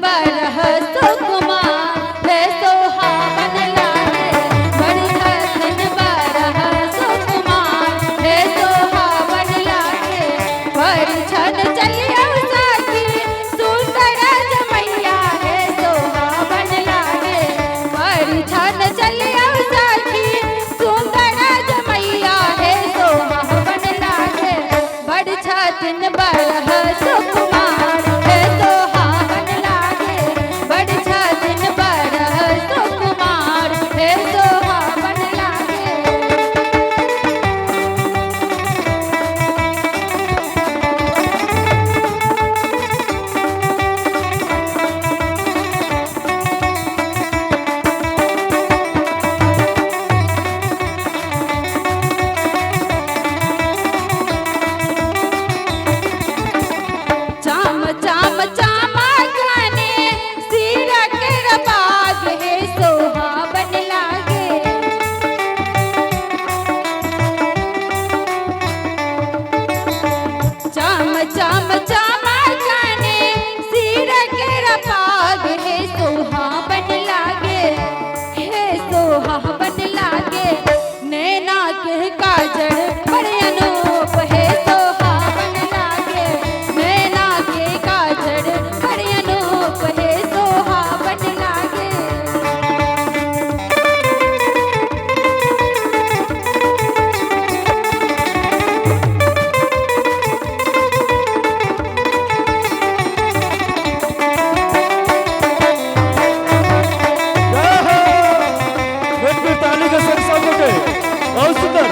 बरह सुकुमार हे सोहावन लागे, बड़ छथिन बरह सुकुमार हे सोहावन लागे। परिछन चलियौ सखी सुंदर जमैया हे सोहावन लागे, परिछन चलियौ सखी सुंदर जमैया हे सोहावन लागे। बड़ छथिन बरह सुकुमार हे सोहावन लागे, बड़ छथिन बरह सुकुमार हे सोहावन लागे। चाम चाम चामा गाने सिर के रबाग हे सोहावन लागे। चाम चाम चामा गाने सिर के रबाग हे सोहावन लागे, हे सोहावन लागे। नैना के काजल बड़े अनूप हे सोहावन लागे, नैना के काजल बड़े अनूप हे सोहावन लागे। जय हो। एक बेर ताली के संग सब गोटे बहुत सुंदर।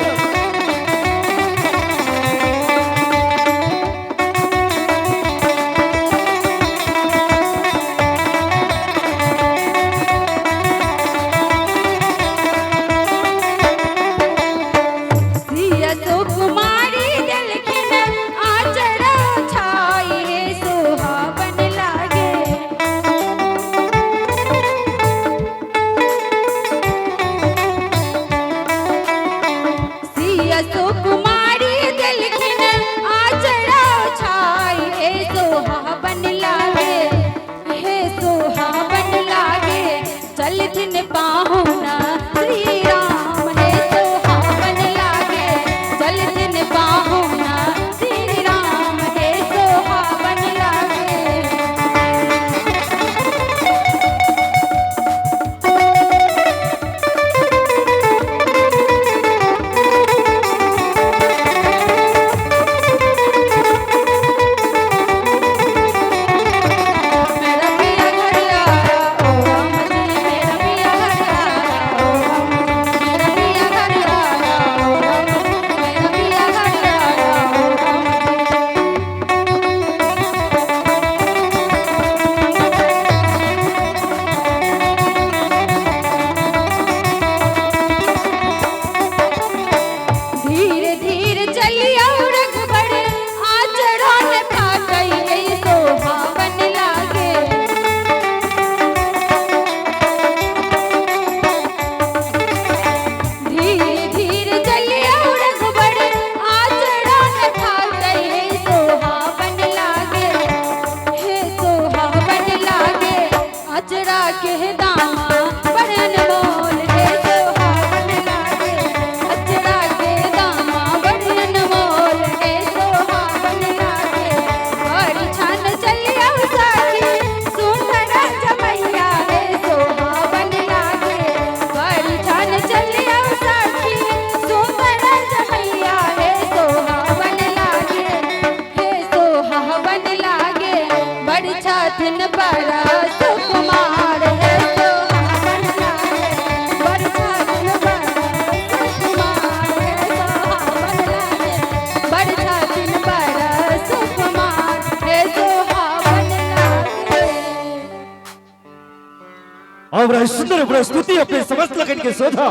सिया सुकुमारी देलखिन आचर छाई हे सोहावन लागे। सिया सुकुमारी देलखिन आचर छाई हे सोहावन लागे, हे सोहावन लागे। चलथिन पाहुना श्री राम हे सोहावन लागे, चलथिन पाहुना श्री राम हे सोहावन लागे। मेरा पिया घर आया ओ राम जी, मेरा पिया घर आया ओ राम जी, मेरा पिया घर आया ओ राम जी, मेरा पिया घर आया ओ राम जी। धीरे धीरे चलियो रघुबर आचरण फाटई हे सोहावन लागे। धीरे धीरे चलियो रघुबर आचरण फाटई हे सोहावन लागे, हे सोहावन लागे। अचरा के दामा बड़ अनमोल हे सोहावन लागे, अचरा के दामा बड़ अनमोल हे सोहावन लागे। परिछन चलियौ सखी सुंदर जमैया हे सोहावन लागे, परिछन चलियौ सखी सुंदर जमैया हे सोहावन लागे, हे सोहावन लागे। बड़ छथिन बड़ा सुकुमार हे सोहावन लागे, बड़ छथिन बड़ा सुकुमार हे सोहावन लागे, बड़ छथिन बड़ा सुकुमार हे सोहावन लागे। और सुंदर प्रस्तुति अपने समस्त लगन के शोधा।